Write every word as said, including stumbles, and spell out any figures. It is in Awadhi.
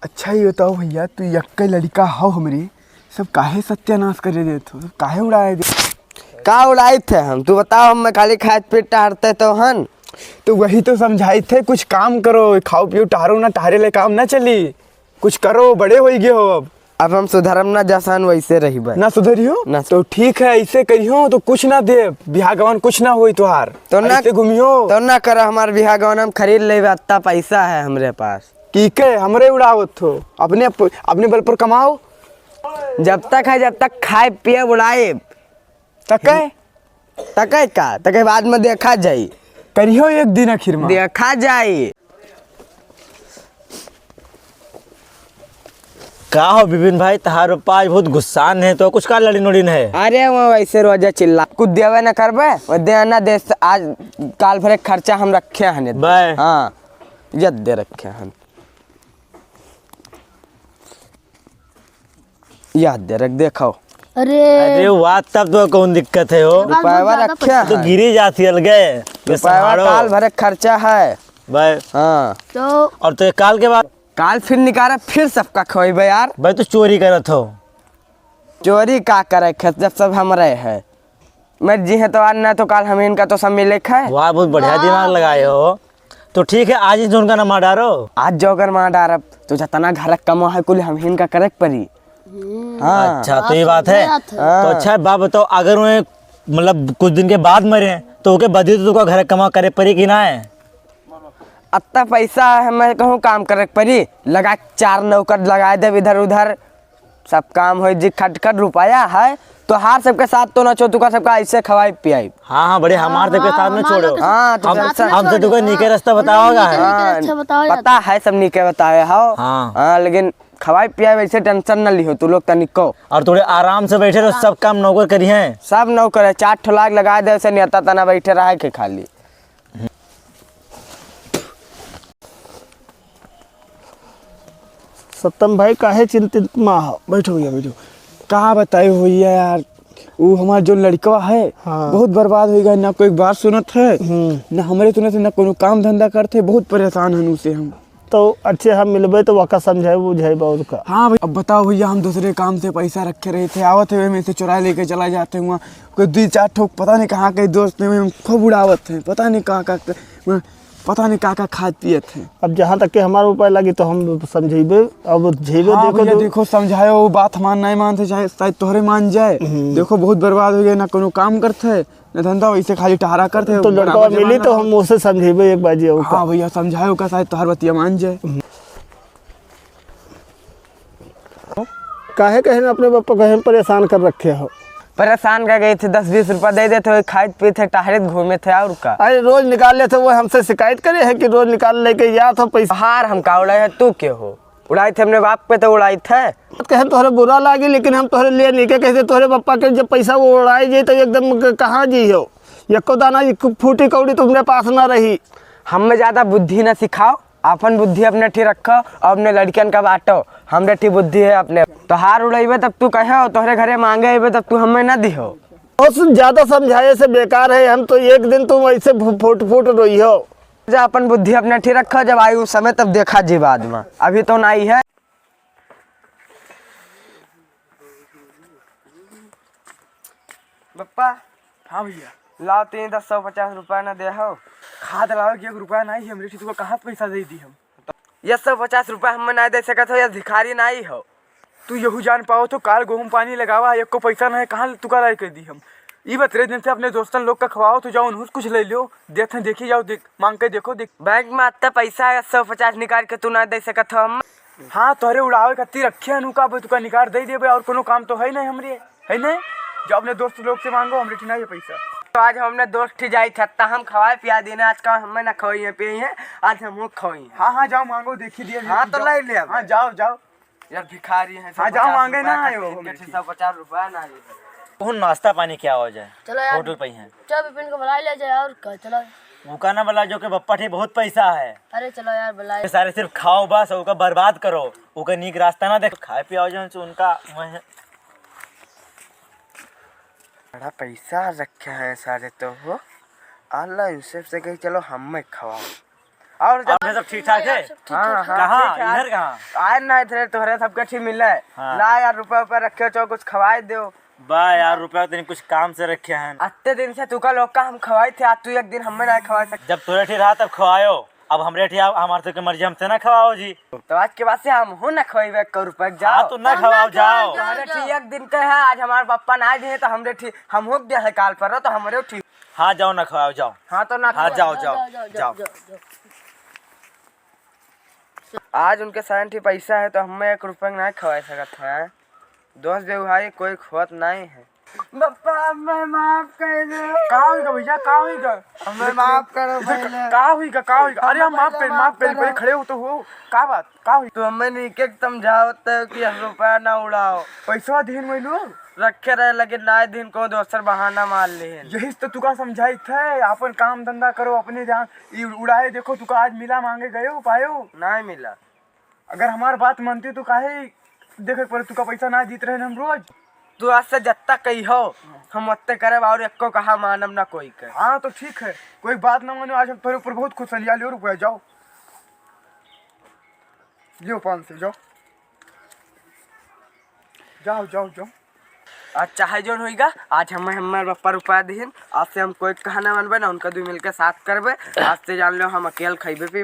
अच्छा, ये बताओ भैया, तू यक्के लड़िका हौ हमरे, सब काहे सत्यानाश करे देत हो, सब काहे उड़ाए दे? का उड़ाइत है हम? तू बताओ, हम खाली खाइत पीत टहरते तो हन। तो वही तो समझाइत है, कुछ काम करो, खाओ पियो टहरो ना, टहरे ले काम ना चली, कुछ करो, बड़े होई गए हो अब। अब हम सुधरम ना, जैसन वैसे रहिबे। ना सुधरियो? ना। तो ठीक है, ऐसे करियो तो कुछ ना दे, बिहागवन कुछ ना होई तुहार। तो ना, ऐसे घूमियो। तो ना कर हमार बिहागवन, हम खरीद लेबे, अत्ता पैसा है हमरे पास। की के हमरे उड़ावत हो, अपने, अपने बल पर कमाओ। जब तक है, जब तक खाए पिए उड़ाए। तक है? तक है का? तक है बाद में देखा जाई। करियो एक दिन आखिर में। देखा जाई। का हो विपिन भाई, तहार पप्पा आज बहुत गुस्सान है, तो कुछ का लड़िन उड़िन है? अरे वो वैसे रोजा चिल्ला, कुछ देवे न करबे, वो दे ना दे, आज काल भरे खर्चा हम रखे हन। बे। हाँ, जद दे रखे हन। याद दे रख, देखो। अरे। अरे वाह, तब तो कौन दिक्कत है हो? रुपया बहुत ज्यादा रखे पैसा तो है। गिरी जाती अलगे। ये रुपया संभालो। काल भरे खर्चा है। भाई। हाँ। तो और तो ये काल के बाद? काल फिर निकाला, फिर सबका खवाइबे यार। भाई, तू चोरी करत हो। चोरी का करे खेत, जब सब हमरे है। मर जी है तो आज ना तो काल हम इनका तो सब मिले खाए। वाह, बहुत बढ़िया दिमाग लगाए हो। तो ठीक है, आज ही उनका ना मार डारो। आज जोकर मार डारब, तो जतना घर कमा है कुल हम इनका करे के परी। हाँ। अच्छा, तो ये बात है। हाँ। तो अच्छा, बात बताओ, अगर वो मतलब कुछ दिन के बाद मरे, तो ओके बदी तो तुका घर कमा करे परी कि ना है? अत्ता पैसा है, मैं कहूँ काम करे के परी, लगा चार नौकर लगा देब इधर उधर, सब काम होई जी, खटखट रुपया है, तोहार सबके साथ तो ना छो, तुका सबका ऐसे खवाई पियाई। हाँ, हाँ, बड़े हमार सबके साथ में छोड़ो। हाँ, तो हम, हमसे तुका नीके रास्ता बताओगा है। नीके रास्ता बताओ जाता। पता है सब नीके बतावे हो। हाँ। हाँ, लेकिन खवाई पियाई वैसे tension न लिहो तू लोग तनिको। और थोड़े आराम से बैठे रहो, सब काम नौकर करी हैं। सब नौकर है, चार ठो लाग लगा दे, ऐसे नेता तना बैठे रहा के खाली। सत्तम भाई, काहे चिंतित मा हो? बैठो भैया, बैठो। का बताई भैया यार, उ हमार जो लड़कवा है, हाँ। बहुत बर्बाद होइ गए, ना कोई बात सुनत है, हम्म। ना हमरे सुनत है, ना कोनो काम धंधा करत है, बहुत परेशान हन उसे हम। तो अच्छे हम मिलबे तो वका समझाए बुझाए और का। हाँ भाई, अब बताओ भैया, हम दूसरे काम से पैसा रखे रहे थे, आवत है, वही में से चुरा लेके चला जाते हुआ, कोई दुई चार ठोक पता नहीं कहाँ के दोस्त हैं, हम खूब उड़ावत हैं, पता नहीं कहाँ का, पता नहीं का का खात पियत हैं। अब जहाँ तक के हमार उपाय लागी तो हम समझेबे, अब बुझेबे। हाँ देखो भैया, दो- देखो समझायो, वो बात हमार नहीं मानते, चाहे शायद तोहरे मान जाए। हम्म। देखो बहुत बर्बाद हो गए, ना कोनो काम करते, ना धंधा, वैसे खाली टहरा करते। तो लड़का मिली तो हम उसे समझेबे एक बार जी, और का। हाँ भैया, समझायो का शायद तोहर बतिया मान जाए। हम्म। काहे कहे ना अपने पापा कहे परेशान कर रखे हो? परेशान कर गए थे, दस बीस रुपया दे देते हो, खाइत पीत है, टहरत घूमे थे, और का? अरे रोज निकाल लेते, वो हमसे शिकायत करे है कि रोज निकाल लेके या तो पैसा। हार हम का उड़ाए है, तू के हो? उड़ाई थे अपने बाप पे तो उड़ाई थे। कहे तोहरे बुरा लागी, लेकिन हम तोहरे लिए नहीं के कहते, तोहरे पापा के जब पैसा वो उड़ाई जाई तो एकदम क-, कहाँ जी हो? एको दाना एक फूटी कौड़ी तुमरे पास ना रही। हमें ज्यादा बुद्धि ना सिखाओ। आपन बुद्धि अपने ठी रखो और अपने लड़कियन का बांटो। हमरे ठी बुद्धि है अपने। तोहार उड़इबे तब तू कहे हो, तोहरे घरे मांगे अइबे तब तू हमें ना दिहो। बहुत ज्यादा समझाए से बेकार है, हम तो एक दिन तुम ऐसे फु-, फुट फुट रोई हो। जा अपन बुद्धि अपने ठी रखो, जब आई उ समय तब देखा जी बाद में, अभी तो नाई है। बप्पा। हाँ भैया। लाओ तीन दस सौ पचास रुपया ना दे हो। खाद लावे के एक रुपया नहीं है हमरे, तुमको कहाँ से पैसा दे दी हम? ये सौ पचास रुपया हम ना दे सकत हो, ये भिखारी नहीं हो। तू यहू जान पाओ तो काल गेहूं पानी लगावा है, एको पैसा नहीं, कहाँ तुका लाई के दी हम? ई बतरे दिन से अपने दोस्तन लोग का खवाओ तो जाओ उनहूँ से कुछ ले लियो, देते हैं, देखी जाओ, देख, मांग के देखो, देख। बैंक में अत्ता पैसा है, सौ पचास निकाल के तू ना दे सकत हो हम। हाँ, तोहरे उड़ावे खातिर रखे हन, उका अब तुका निकाल दे देबे, और कोनो काम तो है नहीं हमरे, है नहीं? जो अपने दोस्त लोग से मांगो, हमरे ठी नहीं है पैसा। तो आज हम अपने दोस्त ठी जाई था, ता हम खवाए पिया देना, आज का हमें ना खवाई है, पिए हैं, आज हम लोग खवाई हैं। हाँ, हाँ, जाओ मांगो, देखी दिया, हाँ, देखी तो जाओ। ले ले अब। हाँ, जाओ, जाओ। यार भिखारी हैं, हाँ, जाओ, मांगे ना आए हो, हमरे ठी। सौ पचास रुपया ना आए। कौन नाश्ता पानी क्या हो जाए? चलो यार। होटल पे ही हैं। चल विपिन को बुला ले जाए और का, चलो। उका ना बुला जो के बप्पा ठी बहुत पैसा है। अरे चलो यार, बुलाए। ये सारे सिर्फ खाओ बस, उका बर्बाद करो, उका नीक रास्ता ना देखो, खाए पियाओ जौन से उनका वह। बड़ा पैसा रखे हैं सारे तो हो, ऑनलाइन से, से कही चलो हम में खवाओ। और जब और सब ठीक ठाक है? हाँ, हाँ, कहाँ? ठीक है। इधर कहाँ? आए ना, इधर तोहरे सबके ठीक मिले। हाँ। ला यार, रुपया उपया रखे हो, कुछ खवाए दो। बा यार, रुपया तनी कुछ काम से रखे हैं। अत्ते दिन से तुका लोग का हम खवाई थे, आज तू एक दिन हमें ना खवा सकते। जब तोरे ठीक रहा तब खवायो, अब हमरे ठीक, हमारे तो के मर्जी, हमसे ना खवाओ जी। तो आज के बाद से हम हो ना खवाइबे एको रुपया, जाओ। हाँ, तो ना खवाओ, जाओ। तोहरे ठीक एक दिन के है, आज हमारे पप्पा ना दिए तो हमरे ठीक, हम हो गया है काल पर, तो हमरे ठीक। हाँ, जाओ ना खवाओ, जाओ। हाँ, तो ना हाँ, खवाओ। जाओ, जाओ, जाओ, जाओ, जाओ। जाओ, जाओ। आज उनके साथ ठीक पैसा है तो हमें एक रुपया ना खवाए सकत है। दोस्त व्यवहार कोई खोत नहीं है। बप्पा, हमें माफ कर दो। का होइगा भैया, का होइगा? हमें माफ करो पहले। का होइगा, का होइगा? अरे हम माफ कर, माफ कर, पहले खड़े हो तो हो। का बात, का होइगा? तो हमें नहीं के समझावत है कि हम रुपया ना उड़ाओ। पैसवा दिहन वही लोग? रखे रहे, लेकिन ना दिन को दोसर बहाना मार लेहन। यही से तो तुका समझाइत है, अपन काम धंधा करो, अपने ध्यान, ई उड़ाए देखो, तुका आज मिला मांगे गयो, पायो? नहीं मिला। अगर हमार बात मानती तो काहे देखे पर तुका पैसा ना दीत रहे हम रोज? तू आज से जत्ता कही हो, हम ओत्ते करब और एको कहा मानब ना कोई के। हाँ तो ठीक है, कोई बात ना मानो, आज हम तोरे ऊपर बहुत खुश हैं, लिया लियो रुपया, जाओ। लियो पाँच सौ, जाओ। जाओ, जाओ, जाओ। आज चाहे जौन होइगा, आज हम हमार बप्पा रुपया दिहिन, आज से हम कोई कहा ना मानबे ना, उनका दुई मिलके साथ करबे। आज से जान लो हम अकेल खइबे पीबे।